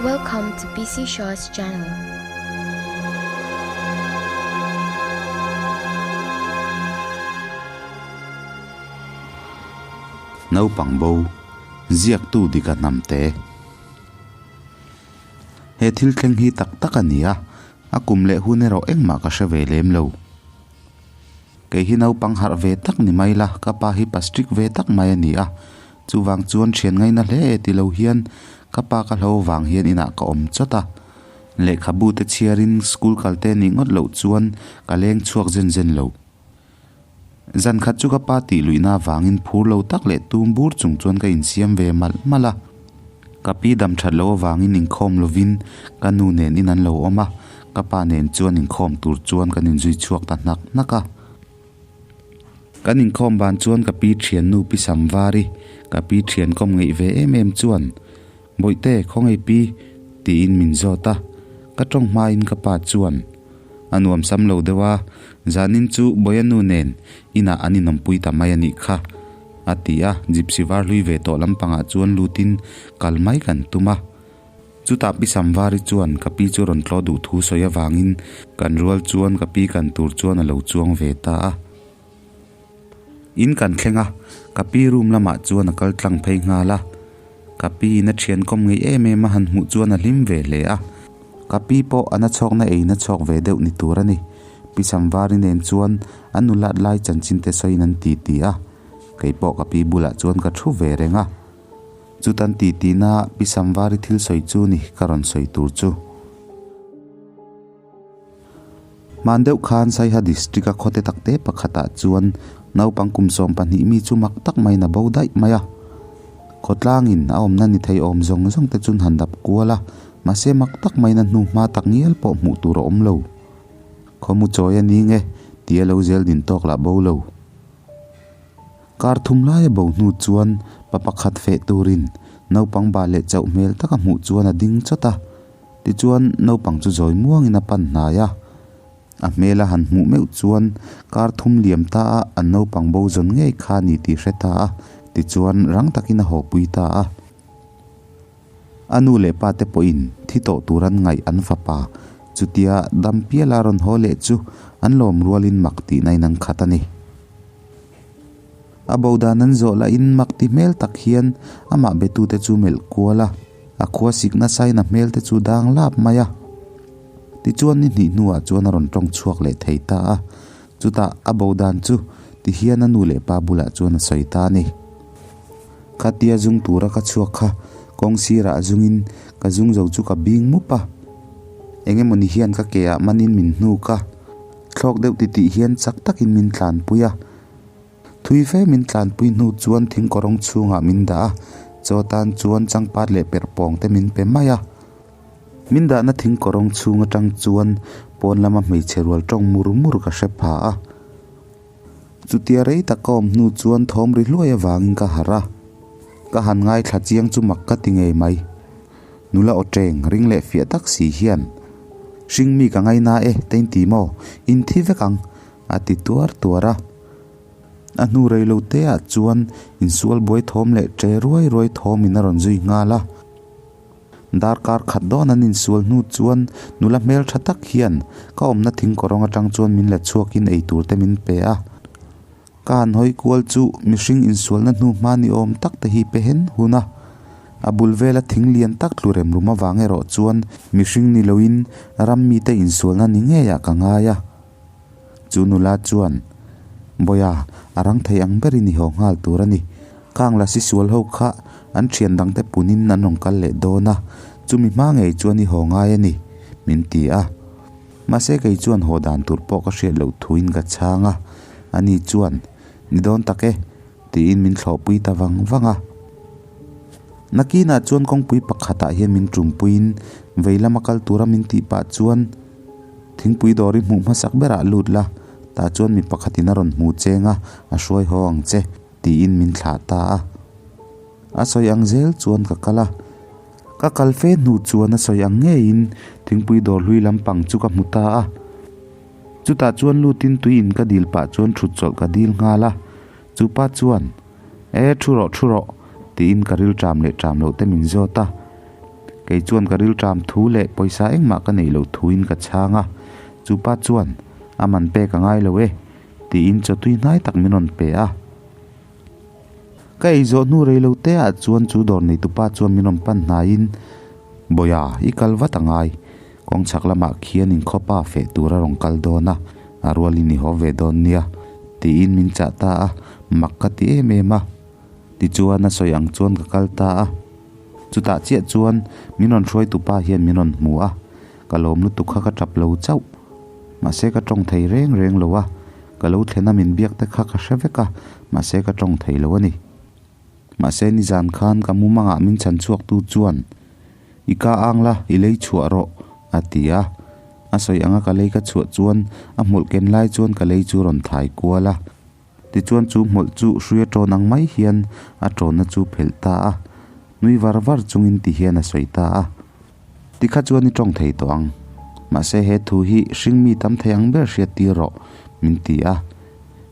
Welcome to PC Shaw's channel. Naupang bo, ziaktu dika hnamte. He thil thleng hi tak tak a ni a, a kum leh hun erawh engmah ka hre ve lem lo. Kei hi naupang harh ve tak ni mai la, ka pa hi pa strict ve tak mai a ni a, chuvang chuan thian ngaina hle e ti lo hian ka pa ka hlo vang hian inah ka awm chawt a. Lehkhabu te chhiarin school kal te nih ngawt loh chuan ka leng chhuak zen zen lo. Zan khat chu ka pa tih luihna avangin phur lo tak leh tum bur chung chuan ka insiam ve malh malh a. Ka pi dam that loh avangin inkhawm lovin ka nu nen in an lo awm a, ka pa nen chuan inkhawm tur chuan kan inzui chhuak ta hnak hnak a. Kan inkhawm ban chuan ka pi thiannu Pi Samvari, ka pi thian kawm ngeih ve em em chuan, Bawihte, khawngaih pi? tiin min zawt a, ka tawng hmain ka pa chuan, A nuam sam lo deuh a, zanin chu Bawia nu nen inah an inawmpui ta mai a nih kha, a ti a, gypsy var hlui ve tawh lampangah chuan lutin kal mai kan tum a. Chutah Pi Samvari chuan ka pi chu rawn tlawh duh thu sawi avangin kan rual chuan ka pi kan tur chuan a lo chuang ve ta a. In kan thleng a, ka pi room lamah chuan a kal tlang phei nghal a. Ka pi in a thian kawm ngei em em a han hmuh chuan a hlim ve hle a. Ka pi pawh a na chhawkna ei na chhawk ve deuh ni tur a ni. Pi Samvari nen chuan an nulat lai chanchin te sawiin an ti ti a. Kei pawh ka pi bulah chuan ka thu ve reng a. Chutan ti tihna Pi Samvari thil sawi chu ni ka rawn sawi tur chu. Hman deuh khan Saiha District-a khawte takte pakhatah chuan naupang kum 12 mi chu mak tak maiin a bo daih mai a. Khawtlangin a awmna ni thei awm zawng zawng te chun han dap kual a, mahse mak tak maiin a hnu hma tak ngial pawh hmuh tur a awm lo. Khawmu chawi a ni nge tih a lo zel din tawk lah bo lo. Kar thum laia bo hnu chuan pa pakhat feh turin naupang bah leh chauh hmel taka hmuh chuan a ding chawt a. Tichuan naupang chu zawi muangin a pan hnai a. A hmel a han hmuh meuh chuan kar thum liam ta a an naupang bo zawn ngei kha a ni tih hre ta a. Tichuan rang takin a hawpui ta a. A nu leh pa te pawhin thi tawh tur an ngaih an fapa chutia dam piala rawn haw leh chu an lawm rualin mak tihna in an khat a ni. A bo dan an zawh lahin mak ti hmel tak hian amah betute chu melh kual a, a khua sik nasain a hmel te chu dang lap mai a. Tichuan ni hnih hnuah chuan a rawn tawng chhuak leh thei ta a, chutah a bo dan chu ti hian a nu leh pa bulah chuan a sawi ta a ni. Khatia zung tura ka chhuak kha kawng sirah zungin ka zung zo chu ka bing mup a, eng emawni hian ka ke ah manin min hnuk a, thlawk deuh titih hian chak takin min tlanpui a. Thui fe min tlanpui hnu chuan thing kawrawng chhungah min dah a, chaw tan chuan changpat leh perh pawng te min pe mai a. Min dahna thing kawrawng chhung atang chuan pawn lama hmeichhe rual tawng mur mur ka hre pha a. Chutia rei tak ka awm hnu chuan thawm ri hluai avangin ka harh a, ka han ngaithla chiang chu mak ka ti ngei mai. Nula aw teng ring leh fiah tak si hian, Hring mi ka ngaina e, tein ti maw? In thi vek ang, a ti tuar tuar a. A hnu rei lo te ah chuan insual buai thawm leh che ruai ruai thawmin a rawn zui nghal a. Darkar khat dawn an insual hnu chuan nula hmel tha tak hian ka awmna thing kawrawng atang chuan min la chhuakin eitur te min pe a. Ka han hawi kual chu mihring insualna hnu hma ni awm tak te hi pe hen hun a. A bul vela thing lian tak tlu rem rum avang erawh chuan mihring ni loin ram mite insualna ni ngeiah ka ngai a. Chu nula chuan, Bawiha, a rang thei ang berin i haw nghal tur a ni. Khang lasi sual ho kha an thian dangte punin an rawn kal leh dawn a, chumi hma ngei chuan i haw ngai a ni, min ti a. Mahse kei chuan haw dan tur pawh ka hriat loh thuin ka chhang a, ani chuan, Ni dawn tak e, tiin min thlawhpui ta vang vang a. Nakinah chuan kawngpui pakhatah hian min tumpuiin vei lama kal tura min tih pah chuan, Thingpui dawr i hmuh hmasak berah lut la, tah chuan mi pakhatin a rawn hmu cheng a, a hruai haw ang che, tiin min thlah ta a. A sawi ang zel chuan ka kal a. Ka kal fe hnu chuan a sawi ang ngeiin thingpui dawr hlui lampang chu ka hmu ta a. Chutah chuan lutin tuiin ka dil pah chuan thut chawlh ka dil nghal a. Chu pa chuan, E, thu rawh, thu rawh, tiin ka ril ṭam leh ṭam loh te min zawt a. Kei chuan ka rilṭam thu leh pawisa engmah ka neih loh thuin ka chhang a, chu pa chuan, A man pek a ngai lo e, tiin chaw tui hnai tak min rawn pe a. Ka ei zawh hnu rei lo te ah chuan chu dawr neitupa chuan min rawn pan hnaiin, Bawia, i kal vat a ngai. Kawng chhak lamah khian inkhawpa feh tur a rawn kal dawn a, a rualin i haw ve dawn nia, tiin min chah ta a, mak ka ti em em a. Tichuan a sawi ang chuan ka kal ta a. Chutah chiah chuan min rawn hruaitupa hian min rawn hmu a, ka lawm lutuk kha ka tap lo chauh. Mahse ka tawng thei reng reng lo a, ka lo thlen a min biak te kha ka hre vek a, mahse ka tawng thei lo a ni. Mahse nizan khan ka mumangah min chhan chhuaktu chuan, I ka ang la, i lei chhuah rawh, a ti a. A sawi anga ka lei ka chhuah chuan a hmawlh ken lai chuan ka lei chu rawn thai kual a. Tichuan chu hmawlh chu hrui a tawn ang mai hian a tawnna chu phelh ta a, nui var var chungin ti hian a sawi ta a. Tikha chuan i tawng thei tawh ang. Mahse he thu hi hring mi tam thei ang ber hriat tir rawh, min ti a.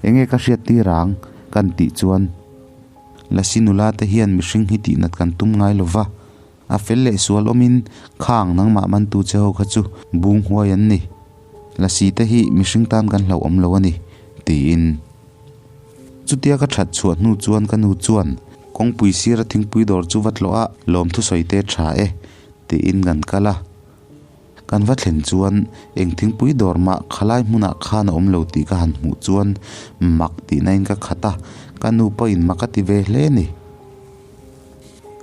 Enge ka hriat tir ang? kan tih chuan Lasi nula te hian mihring hi tihnat kan tum ngai lo va, a fel leh sual awmin khang nangmah mantu che ho kha chu bung huai an ni. Lasi te hi mihring tan kan hlauhawm lo a ni, tiin. Chutia ka that chhuah hnu chuan ka nu chuan kawngpui sira thingpui dawr chu va tlawh a, lawmthusawi te tha e, tiin kan kal a. Kan va thlen chuan eng thingpui dawr mah khalai hmunah khan a awm lo tih ka han hmuh chuan mak tihna in ka khat a, ka nu pawhin mak a ti ve hle a ni.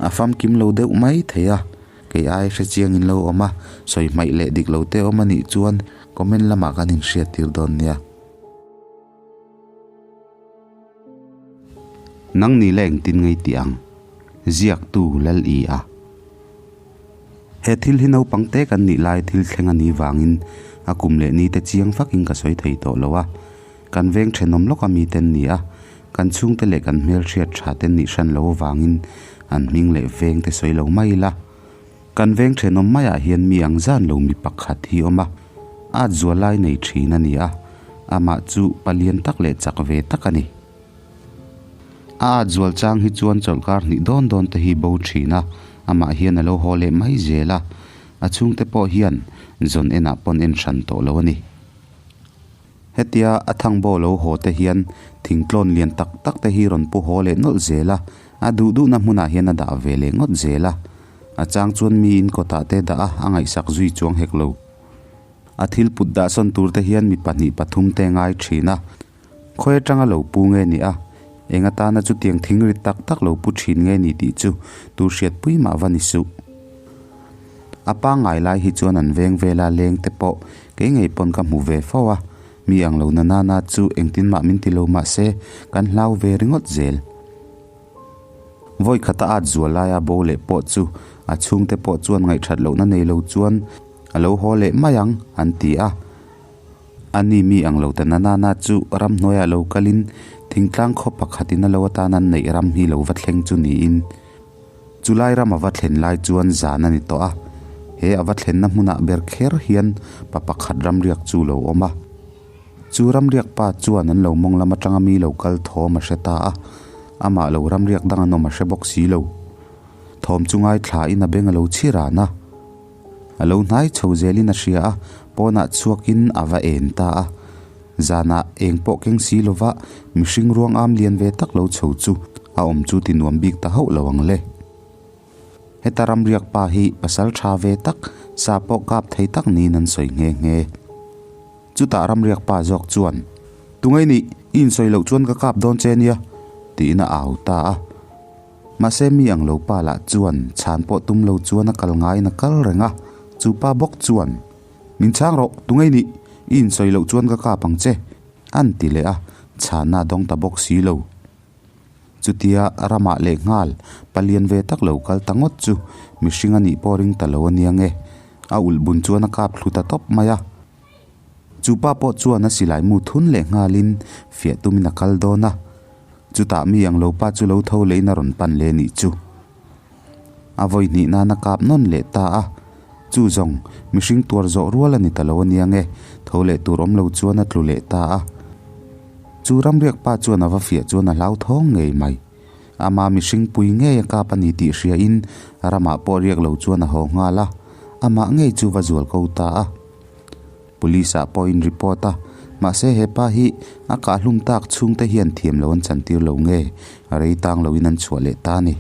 A famkim lo deuh mai thei a, kei ai hre chiang in lo awm a, sawi hmaih leh dik lo te awm a nih chuan comment lamah kan inhriat tir dawn nia. Nang ni la engtin ngei tih ang? Ziaktu Lal I a. He thil hi naupang te kan nih lai thil thleng a nih vangin a kum leh ni te chiang vakin ka sawi thei tawh lo a. Kan veng thenawm lawka mi ten ni a, kan chhungte leh kan hmelhriat tha te nih hran lo avangin an hming leh veng te sawi lo mai ila. Kan veng thenawm maiah hian mi ang zan lo mi pakhat hi awm a, at zual lai nei thin a ni a, amah chu palian tak leh chak ve tak a ni. A at zual chang hi chuan chawlhkar hnih dawn dawn te hi bo thin a, amah hian a lo haw leh mai zel a, a chhungte pawh hian zawn enah pawn en hran tawh lo a ni. Hetia a thangbaw lo haw te hian thingtlawn lian tak tak te hi rawn pu haw leh nawlh zel a, a duh duhna hmunah hian a dah ve leh ngawt zel a. A chang chuan miin kawtah te dah a, a ngaihsak zui chuang hek lo. A thil put dahsawn tur te hian mi pahnih pathum te ngai thin a, khawi atanga lo pu nge ni a, eng atana chutiang thing rit tak tak lo pu thin nge ni tih chu tu hriatpui mah va ni suh. A pangngai lai hi chuan an veng vela leng te pawh kei ngei pawn ka hmu ve fo a, mi ang lo na nana chu engtin mah min ti lo mah se kan hlau ve ringawt zel. Vawi khata at zual laia bo leh pawh chu a chhungte pawh chuan ngaihthat lohna nei lo chuan a lo haw leh mai ang an ti a. Ani mi ang lo ta na nana chu ramhnuaiah lo kalin thingtlang khaw pakhatin a lo atan an neih ram hi lo va thleng chu niin Chulai ram a va thlen lai chuan zan a ni tawh a, he a va thlenna hmunah ber kher hian pa pakhat ramriak chu lo awm a. Chu ramriak pa chuan an lo mawng lam atanga mi lo kal thawm a hre ta a, amah lo ramriak dang an awm a hre bawk si lo. Thawm chu ngaithlain a beng a lo chhi ran a. A lo hnai chho zelin a hria a, pawnah chhuakin a va en ta a. Zanah eng pawh keng si lova mihring ruang am lian ve tak lo chho chu a awm chu ti nuam bik ta hauh lo ang le. Heta ramriak pa hi pasal tha ve tak, sa pawh kap thei tak niin an sawi nghe nghe. Chutah ramriak pa zawk chuan, Tungei nih, i insawi loh chuan ka kap dawn che nia, tiin a au ta a. Mahse mi ang lo pa lah chuan chhan pawh tum lo chuan a kal ngaiin a kal reng a, chu pa bawk chuan, Min chhang rawh, tungei nih, i insawi loh chuan ka kap ang che, an ti leh a, chhanna a dawng ta bawk si lo. Chutia ramah leh nghal palian ve tak lo kal ta ngawt chu mihring a nih pawh ring ta lo a nia nge, a ulh bun chuan a kap thlu ta tawp mai a. Chu pa pawh chuan a silai mu thun leh nghalin fiah tumin a kal dawn a, chutah mi ang lo pa chu lo tho lehin a rawn pan leh nih chu. A vawi hnih nan a kap nawn leh ta a, chu zawng mihring tuar zawh rual a ni ta lo a nia nge, tho leh tur awm lo chuan a tlu leh ta a. Chu ramriak pa chuan a va fiah chuan a hlauthawng ngei mai. Ama mihring pui ngei a kap a ni tih hria in ramah pawh riak lo chuan a haw nghal a, amah ngei chu va zual ko ta a. Police ah pawh in report a, mahse he pa hi a kah hlum tak chhungte hian thiam lo an chantir lo nge, rei tang lo in an chhuah leh ta a ni.